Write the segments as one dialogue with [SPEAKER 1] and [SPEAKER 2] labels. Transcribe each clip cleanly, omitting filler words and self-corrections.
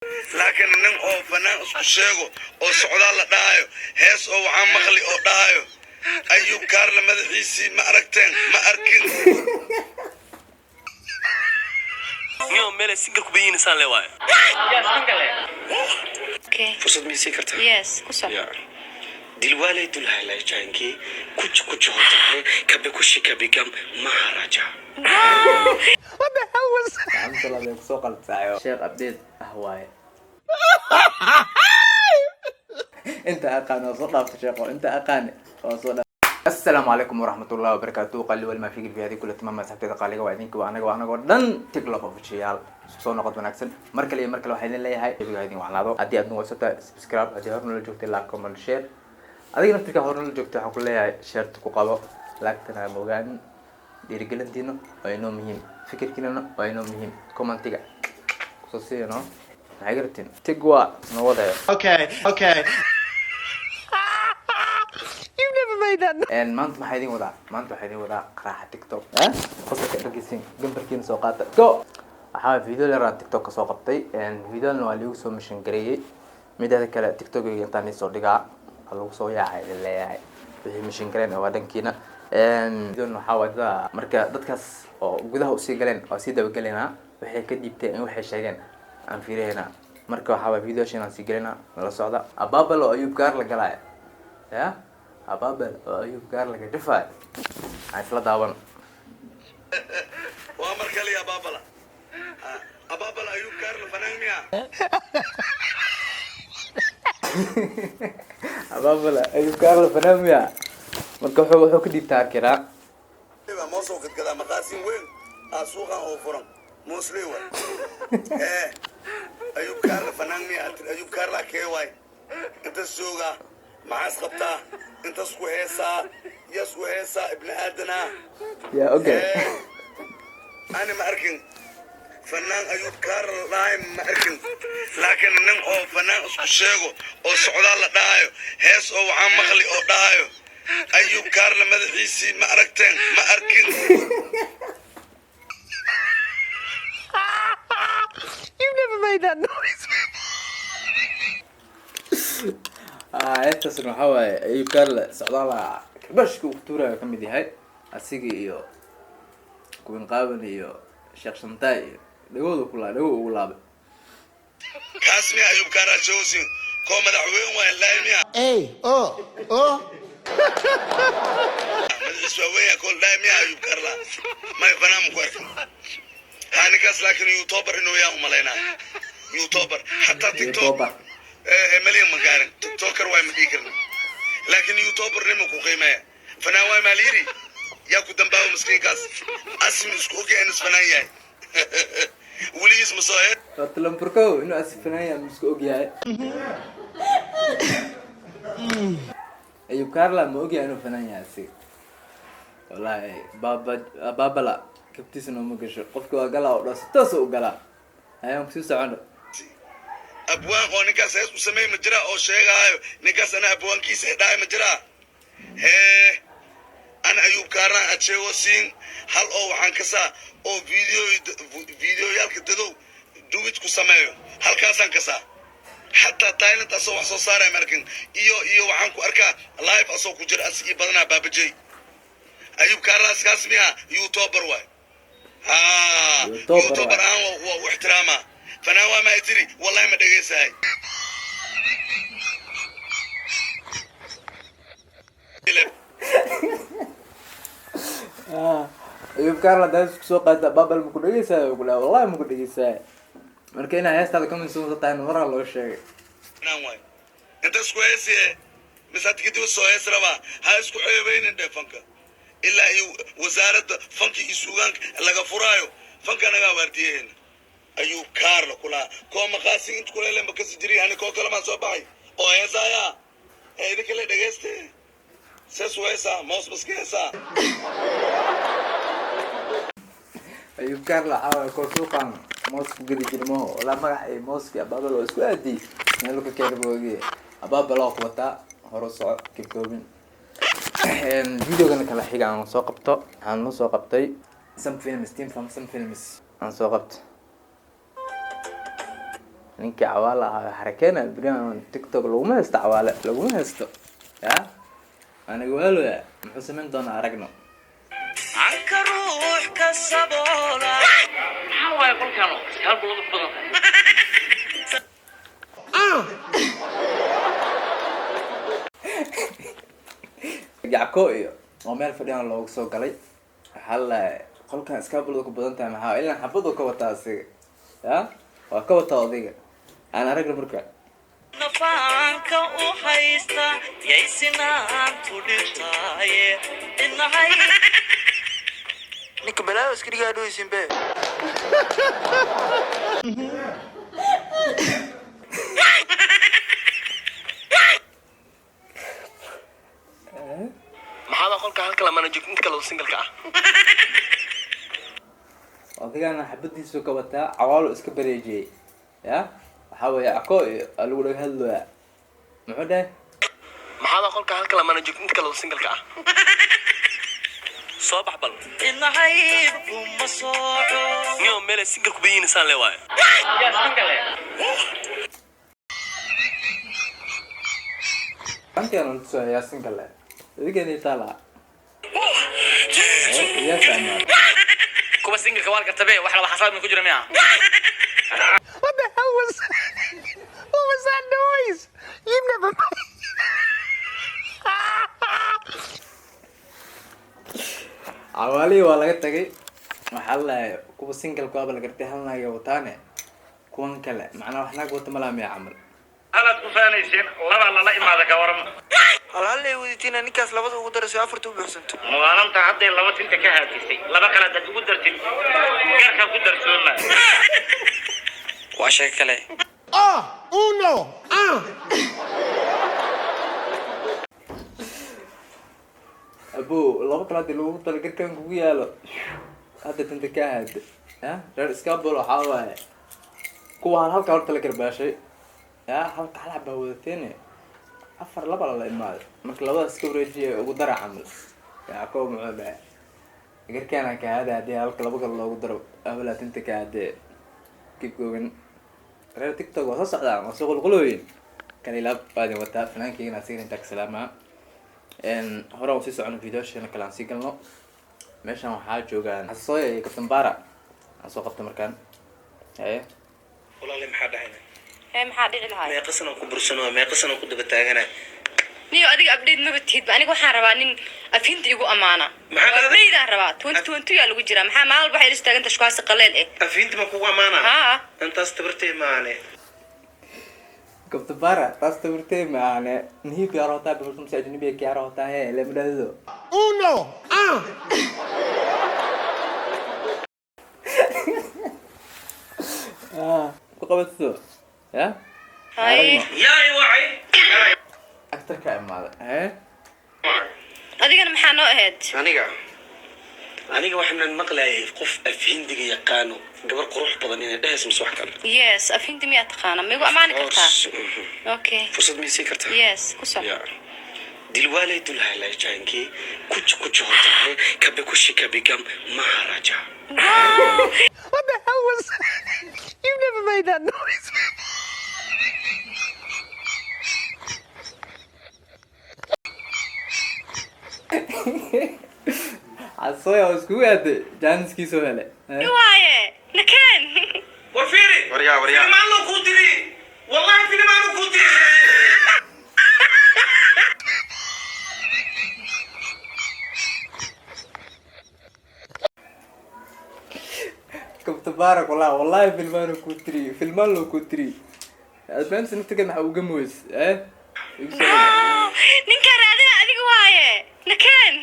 [SPEAKER 1] Laakiin nin oo fanaan isku sheego oo socdaal la dhahayo, hees oo waxaan maqli oo dhahayo Ayuub Kaarla madaxiisii ma aragteen? Ma arkin.
[SPEAKER 2] Niyo meel single ku bayiinaysan le waayo.
[SPEAKER 3] Okay.
[SPEAKER 4] Fursad ma siin kartaa?
[SPEAKER 3] Yes, ku soco.
[SPEAKER 4] या दिलवाले दुल्हन ले जाएंगे, कुछ कुछ होता है, कभी खुशी कभी गम, महाराजा।
[SPEAKER 5] Gacanta labaad kusoo qaltaayo sheekh update ah waaye. Inta aqaan waa soo dhaafta sheekho, inta aqaan waa soo dhaaf. Asalaamu calaykum waraxmatullahi wabarakaatu. Qali walmaa fikir fi hadi kula timaam. Asxaabteeda qaaliga, waa idinka, waa anaga, waa anagoo dhan Tiglop Official. Isku soo noqod wanaagsan mar kale iyo mar kale. Waxaa idin leeyahay jabiga idin wacnaado. Haddii aad nagu cusubtahay, subscribe. Haddii hor noola joogtay, like, comment, share. Adiga naftirka hor noola joogtay, waxaan ku leeyahay shareta ku qabo, laagtana ma ogaanin. Dhiirigelintiina waa inoo muhiim, fikirkiinana waa inoo muhiim. Commentiga kusoo siino maxay garatiin. Tig waa noo wadayo.
[SPEAKER 6] Okay.
[SPEAKER 5] Maanta maxaa idin wadaa? Maanta waxaa idin wadaa qaraaxa TikTok. Qosolka dharkiisiin gambarkiina soo qaata. Go. Waxaa video yaraan TikTok ka soo qabtay. Videona waa liigu soo mission gareeyey. Mideeda kale, TikTokayga intaan iisoo dhigaa waa lagu soo yaacay idin leeyahay. Wixii mission gareen waa dhankiina. Videona waxaa waa dada marka dadkaas oo gudaha usii galeen waa sii dabagelaynaa, waxay ka dhiibteen in waxay sheegeen aan fiirihaynaa. Marka waxaa waa videoshan aan sii gelinaa, nala socda. Abaabal oo Ayuub Gaar la galaya, ya abaabal oo Ayuub Gaar laga jafaayo, aan isla daawan.
[SPEAKER 1] Waa mar kale abaabala. Abaabala Ayuub Kaarla fanaan miya?
[SPEAKER 5] Abaabala Ayuub Gaar la fanaamiya. Marka wuxuu ka dhiibtaa arkiraa.
[SPEAKER 1] Baa moos oo gadgadaa, maqaasin weyn aa suuqan oo furan moosley waay. Ee Ayuub Kaarla fanaan miya? Ayuub Kaarla kee waay? Intas joogaa, maxaas qabtaa? Intas ku heesaa, yas ku heesaa, ibni aadanaa.
[SPEAKER 5] Ya, okay.
[SPEAKER 1] Ani ma arkin fanaan Ayuub Kaarla la dhahayo, ma arkin. Laakiin nin oo fanaan isku sheego oo socdaal la dhahayo, hees oo waxaan maqli oo dhahayo Ayuub Kaarla madaxiisii ma aragteen? Ma arkin.
[SPEAKER 5] Heestaasna waxaa waaye Ayuub Gaarle socdaala bashka uu tuurayo ka mid yahay, asiga iyo Kuwin Qaaban iyo Sheekh Shantaay iyo dhagooda ku laa dhago ugu laabay.
[SPEAKER 1] Kaas miya Ayuub Kaarla sheegosiin? Koo madaxweyne waay lahay miya?
[SPEAKER 6] A O O.
[SPEAKER 1] Madaxiis waa weyn yahay, koo la dhahay miya Ayuub Kaarla? May, fanaan ma ku arkin ha ninkaas, laakiin youtuber inuu yaa umalaynaa, youtuber xataa TikTok.
[SPEAKER 5] YouTuber.
[SPEAKER 1] Malyan ma gaarin, TikToker waay ma dhihi karna, laakiin youtuber nima ku qiimeeya. Fanaan waay maa layidhi, yaa ku dambaaba miskiinkaas? Asmi isku ogyahay in is fanaan yahay, weligiis ma soo hee.
[SPEAKER 5] Horta lamburkow inuu asifanaya ma isku ogyahay Ayub Karla? Ma ogyahay inuu fanaan yahay asiga? Wallahi baaba abaabala kabtiisa nooma gasho. Qofki waa galaa oo dhan si toos u galaa. Ayaan kusii socono.
[SPEAKER 1] Abwaan oo ninkaas hees u sameey ma jiraa oo sheegaayo ninkaas ana abwaankiisa ee dhahay ma jiraa? Hee, ana Ayuub Kaarlaan aad sheego siin hal oo waxaan kasaa oo video videoyaalka dadow duwid ku sameeyo, halkaasaan kasaa. Xataa Thailand asoo wax soo saaraya markin iyo waxaan ku arkaa live asoo ku jira as iyo badanaa baabajey. Ayuub Kaarlaas kaas miya? Youtuber waay ha.
[SPEAKER 5] YouTuber.
[SPEAKER 1] YouTuber
[SPEAKER 5] waay.
[SPEAKER 1] Ahaan waa u ixtiraamaa. Fanaan waa ma tiri, wallahi ma dhegaysahay.
[SPEAKER 5] Ayub Karla hadaa isku soo qaata, abaabal maku dhegeysayo ku dhaha, wallahi maku dhegeysayo. Marka inaa heestaada comment soo tahay maraa loo sheegay.
[SPEAKER 1] Fanaan waay, inta isku heesiye mise hadda kadib soo hees rabaa, ha isku ceebeynin dhe. Fanka ilaa iyo wasaaradda fanka iyo suugaanka laga furaayo, fanka anagaa waardiyaheenna. Ayuu Kaarla kulahaa koo maqaasin inta kulele ma kasi jiri. Ani koo kale maa soo baxay oo heesaaya ee idinka le dhegayste. Sees u heesaa, moos baska heesaa.
[SPEAKER 5] Ayub Karla waxaa waaye koo suuqan moos ku gedi jira maho. Walaa magac iyo mooski abaabal oo isku aadiyey meel ka keena moogiye. Abaabal oo ku wataa, hore u soco, keep going. Videogana kala xiga aan soo qabto, waxaan noo soo qabtay some films team from some films aan soo qabto. Ninkii Cawaale ahaa xarakeena beriyan TikTok laguma haysto, Cawaale laguma haysto. Ya aniga waaloya muxuu samayn doonaa aragno.
[SPEAKER 3] Canka ruux ka saboola.
[SPEAKER 2] Maxaa waaye qolkan hal bulada ku badan tahay?
[SPEAKER 5] Gacko iyo oo meel fadhiyaan loogu soo galay, waxaa la qolkan iskaabulada ku badan tahay. Maxaa ilaa xabadu ka wataa asiga? Ya waa ka wataa odayga, aan aragna marka.
[SPEAKER 3] Nafaanka u haysta yaysinaantu dhibtaaye inahay.
[SPEAKER 7] Ninka balaayo iska dhigaa dhooysin be.
[SPEAKER 2] Maxaaba qolka halka lamaana joogto, inta kale oo singalka ah?
[SPEAKER 5] Odaygaana xabadiisu ka wataa, Cawaalo iska bareejiyey. Ya waxaa weeye Cako iyo aa lagu dhaga hadlooya, muxuu dhahay?
[SPEAKER 2] Maxaaba qolka halka lamaana joogto, inta kale oo singalka ah? Soo bax bal.
[SPEAKER 3] Inahayb kuma sooco.
[SPEAKER 2] Niyo meelay singal ku bayiin isaan le waaye.
[SPEAKER 5] Antiaan tusayaa single idinkani taala yaa fahmaa.
[SPEAKER 2] Kuwa singalka waa la gartabe, wax laba xasaab ku jira miya?
[SPEAKER 6] What the hell was What was that noise? You've never
[SPEAKER 5] Cawaalihii waa laga tagay. Waxaa la lahay kuwa singalka waaba la gartay, hal naag ay wataane, kuwan kale macnaa wax naag wata malaa miya camal?
[SPEAKER 8] Halaad ku faanayseen, labaa lala imaada, ka warama?
[SPEAKER 7] Hal hal ay wadatiin, ninkaas labada ugu darayso afarta u buuxsanto.
[SPEAKER 8] Maalanta hadday laba tinta ka haatisay, laba kale hadaad ugu dartid garka ku darsooma.
[SPEAKER 4] Waa sheeko kale.
[SPEAKER 6] Ah, uno, ah.
[SPEAKER 5] Abo laba kale hadii lagu tala garkan kugu yaalo, hadda tinta ka haada. Ya reer iskaabul waxaa waaye kuwa hal halka horta la garbaashay. Ya halka hal xabaa wadateene, afar laba lala imaaday, marka labadaas iska wareejiya ugu dara camal. Yacob muxuu dhahay? Garkaana ka haada haddii halka laba kale loogu daro awalaa tinta ka haadee. Keep going, reer TikTok waa soo socdaan, waa soo qulqulooyin kalilaab baadin wataa fanaankeygana asigana intaa ka salaamaa. Hore aan sii socono, videoshana kale aan sii galno. Meeshan waxaa joogaan Xasooya iyo Kabtan Bara aan soo qabtay markaan. Haye.
[SPEAKER 4] Walaali, maxaa dhahayna?
[SPEAKER 9] Hee, maxaa dhici lahaa?
[SPEAKER 4] Meeqa sanaan ku bursano, meeqa sanaan ku daba taagana?
[SPEAKER 9] Niyo, adiga update maba tihidba. Aniga waxaan rabaa nin afinta igu amaana.
[SPEAKER 4] Maxaa dhahday?
[SPEAKER 9] Update aan rabaa. 2022 yaa lagu jiraa. Maxaa maalin waxay ilis taaganta shukaasi qaleel eh?
[SPEAKER 4] Afiinta ma kugu amaana?
[SPEAKER 9] Haa.
[SPEAKER 4] Intaas tabartay maane.
[SPEAKER 5] Kabtan Bara taas tabartay maane, नहीं प्यार होता है बिल्कुल तुमसे, अजनबी है प्यार होता है ले दो।
[SPEAKER 6] Uno, ah.
[SPEAKER 5] Ku qabatso ya.
[SPEAKER 9] Hay.
[SPEAKER 8] Yaa i wacay.
[SPEAKER 5] Actorka imaaday. Haye.
[SPEAKER 9] Adigana maxaa noo ahayd?
[SPEAKER 4] Aniga waxaan maqlayay qof af Hindiga yaqaano gabar qurux badan inay dhehayso mise wax kale.
[SPEAKER 9] Yes, afinta miyaa taqaana? Ma igu amaani kartaa? Okay.
[SPEAKER 4] Fursad ma siin kartaa?
[SPEAKER 9] Yes, ku soco.
[SPEAKER 4] Ya Dilwale Dulhania Le Jayenge, कुछ कुछ होता है, कभी खुशी कभी गम, महाराजा।
[SPEAKER 6] What the hell was You've never made that noise.
[SPEAKER 5] Xasooya oo iskugu aaday jaaniskiisoo hele. Haye.
[SPEAKER 9] Waaye nakeen.
[SPEAKER 8] War fiiri.
[SPEAKER 1] Waryaa, waryaa.
[SPEAKER 8] Filmaan loo kuu diri, wallahi filmaan loo kuu diri.
[SPEAKER 5] Kabtan Bara wallah wallahi filmaan ku tiri, filmaan loo ku tiri advance naftiga maxaa uga moys eh. Igu soo celi.
[SPEAKER 9] Ninkaa raadina adiga waaye nakeen.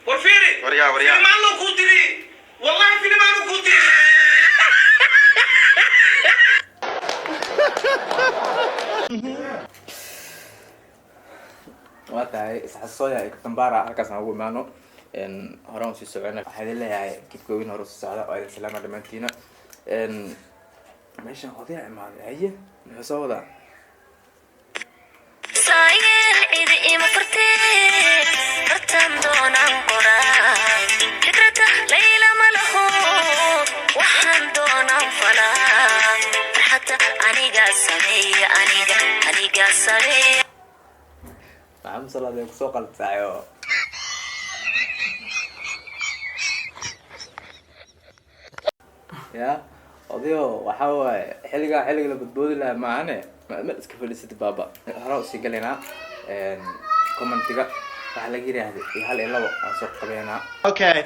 [SPEAKER 8] War fiiri.
[SPEAKER 1] Waryaa, waryaa.
[SPEAKER 8] Filmaan loo kuu diri, wallahi filmaan loo kuu diri.
[SPEAKER 5] Waa tahay isxasooya iyo Kabtan Bara halkaas aan ugu imaano. Hore aan sii socona, waxaa idin leeyahay kibkoogin hore usii socda oo idin salaama dhammaantiina. Meeshan odayaa imaaday. Haye, muxuu soo wadaa?
[SPEAKER 10] Saayeel cidi ima fartee, fartan doonaan qoraa, fikrada layla ma laho, waxaan doonaan falaa. Farxadda aniga sameeya, aniga, aniga sameeya.
[SPEAKER 5] Maxamed Salaad ay kusoo qaltaayo. Ya odayo, waxaa waaye xilligaa xilliga la badboodi lahaa maahane, ma iska fadhiisatid baaba. Hore usii galaynaa commentiga waxaa laga yiraahday iyo hal iyo labo aan soo qabeynaa.
[SPEAKER 6] Okay.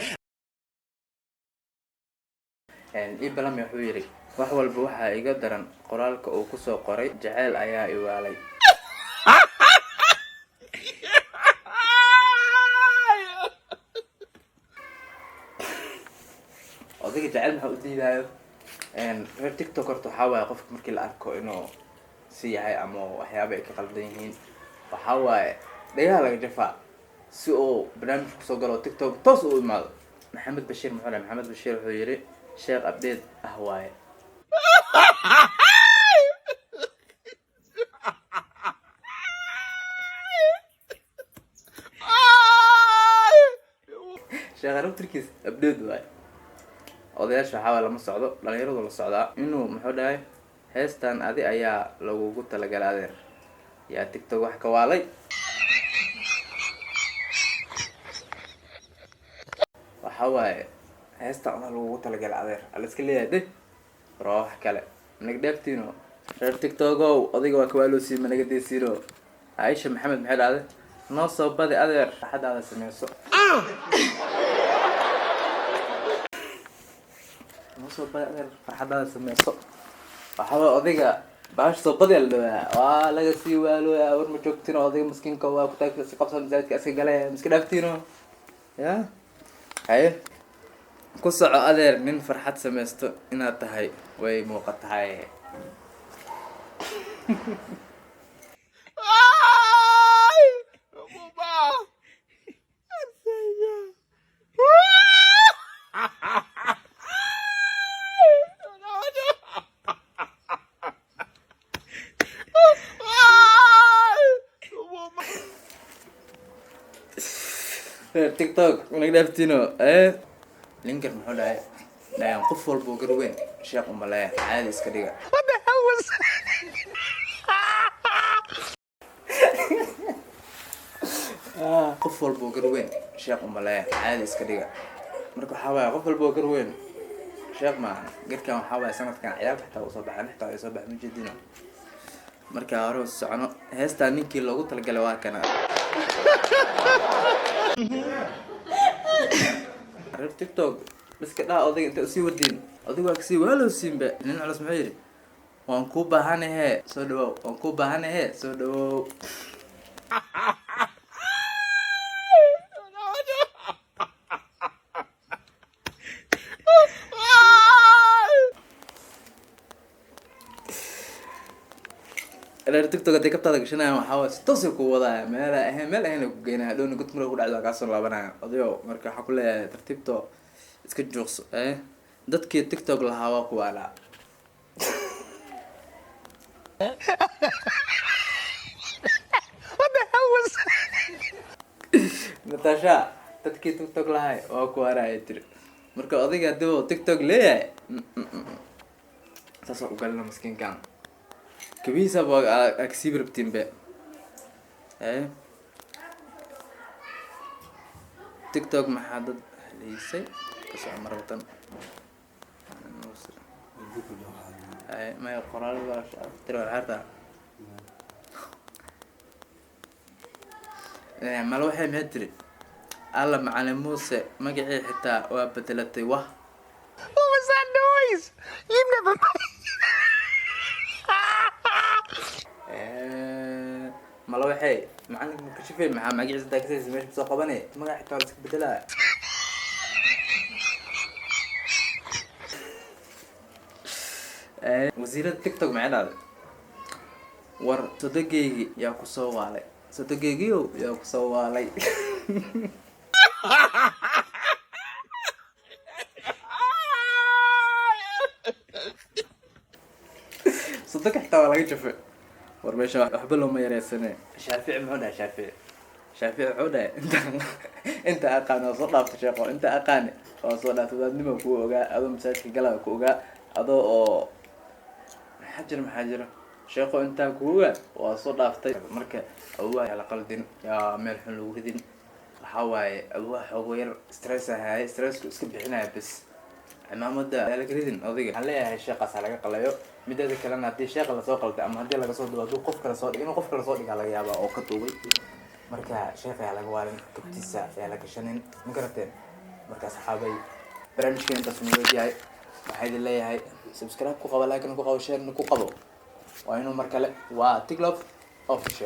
[SPEAKER 5] Ibalami wuxuu yidhi wax walba waxaa iga daran qoraalka uu kusoo qoray jaceyl ayaa iwaalay. Odayga jaceyl maxaa u diidaayo? Reer TikTok horta waxaa waaye qofka markii la arko inuu si yahay ama waxyaaba ay ka qaldan yihiin, waxaa waaye dhagaha laga jafaa si uu barnaamij kusoo galo TikTok toos u imaado. Maxamed Bashiir muxuu dhahay? Maxamed Bashiir wuxuu yidhi sheekh update ah waaye. Sheekh laftirkiis update waaye. Odayaasha waxaa waaye lama socdo, dhalinyaradu la socdaa. Inuu muxuu dhahay? Heestan adi ayaa lagugu talagalay adeer. Yaa TikTok wax ka waalay? Waxa waaye heestan adaa lagugu talagalay adeer ala iska leeyahay de war wax kale managa dheeftiino. Reer TikTokow, odayga waa kawaalosiin, managa deesiino. Caaisha Maxamed maxay dhahday? Noo soo badi adeer, farxadaada sameyso. Noo soo badi adeer, farxadaada sameyso. Waxaa waaye odayga baasha soo badi la dhawaa, waa laga sii waalooyaa. War ma joogtino? Odayga miskiinka waa ku taag si qabsan masaajidka iska galaya, miska dhaaftiino. Ya haye, ku soco adeer, nin farxad sameysto inaad tahay way muuqatahay. Reer TikTok naga dhaaftino. Linker muxuu dhahay? Dhayan qof walba oo garweyn sheekh umaleeya, caadi iska dhiga.
[SPEAKER 6] What the hell was
[SPEAKER 5] Qof walba oo garweyn sheekh umaleeya, caadi iska dhiga. Marka waxaa waaye qof walba oo garweyn sheekh maaha. Garkan waxaa waaye sanadkan ciyaalka xitaa usoo baxan, xitaa ay soo baxan ma jeedino. Marka hore u socono, heestaa ninkii loogu talagalay waa kana. Reer TikTok iska dhaa odayga inta usii wadiin, odayga waa kasii waalowsiinba. Nin culus muxuu yidhi? Waan kuu baahanahe soo dhawow, waan kuu baahanahe soo dhawow. Reer TikTok hadday kabtaada gashanayaan, waxaa waaye si toosay ku wadaya, meel ahayn meel ahayn ay ku geynaya, hadhowna god marka ku dhacdo waa kaasoo laabanaya odayo. Marka waxaa ku leeyahay tartiibto iska juuqso. Dadkii TikTok lahaa waa kuwaana.
[SPEAKER 6] What the hell was
[SPEAKER 5] Natasha, dadkii TikTok lahay waa kuwaana ay tiri. Marka odayga haddii uu TikTok leeyahay, saasoo u galina miskiinkan kabihiisa ba agsiib rabtiin be. TikTok maxaa dad haleysay ka soco marwatan maya qoraal tiri xerta malo waxay maxay tiri? Alla macalin Muuse magacii xitaa waa bedelatay wah.
[SPEAKER 6] What was that noise? You've never
[SPEAKER 5] Malo waxay macalinka makashifay maxaa magaciisa taagsiisa meesha kusoo qabanay, magaca xitaa waa la iska bedelaa. Wasiirada TikTok maxay dhahday? War sodogeygi yaa kusoo waalay, sodogeygiyow yaa kusoo waalay. Sodonka xitaa waa laga jafay. War meesha waxba looma yareysane. Shaafici muxuu dhahay? Shaafici wuxuu dhahay inta aqaan waa soo dhaaftay sheekho, inta aqaani waa soo dhaaftay. Wadaadnimo ku ogaa adoo masaajidka galaa ku ogaa adoo oo Maxaa jira? Maxaa jira, sheekho? Intaa kuuga waa soo dhaaftay. Marka awaa yaa la qaldin, yaa meel xun lagu ridin. Waxaa waaye awaa xoogo yar stress ahaaye, stressku iska bixinaya bes. Cimaamada yaa laga ridin odayga. Waxaan leeyahay sheeqaas ha laga qalayo. Mideeda kalena, haddii sheeqa lasoo qalday ama haddii laga soo dubo, hadduu qof kale soo dhig, inuu qof kale soo dhigaa laga yaabaa oo ka duubay. Marka sheekha yaa laga waalin, kabtiisa yaa la gashanin, ma garateen? Marka asxaabay, barnaamijkan intaas noo yahay. Waxaa idin leeyahay subscribe ku qabo, like ku qabo, share ku qabo. Waa inuu mar kale. Waa Tiglof Official.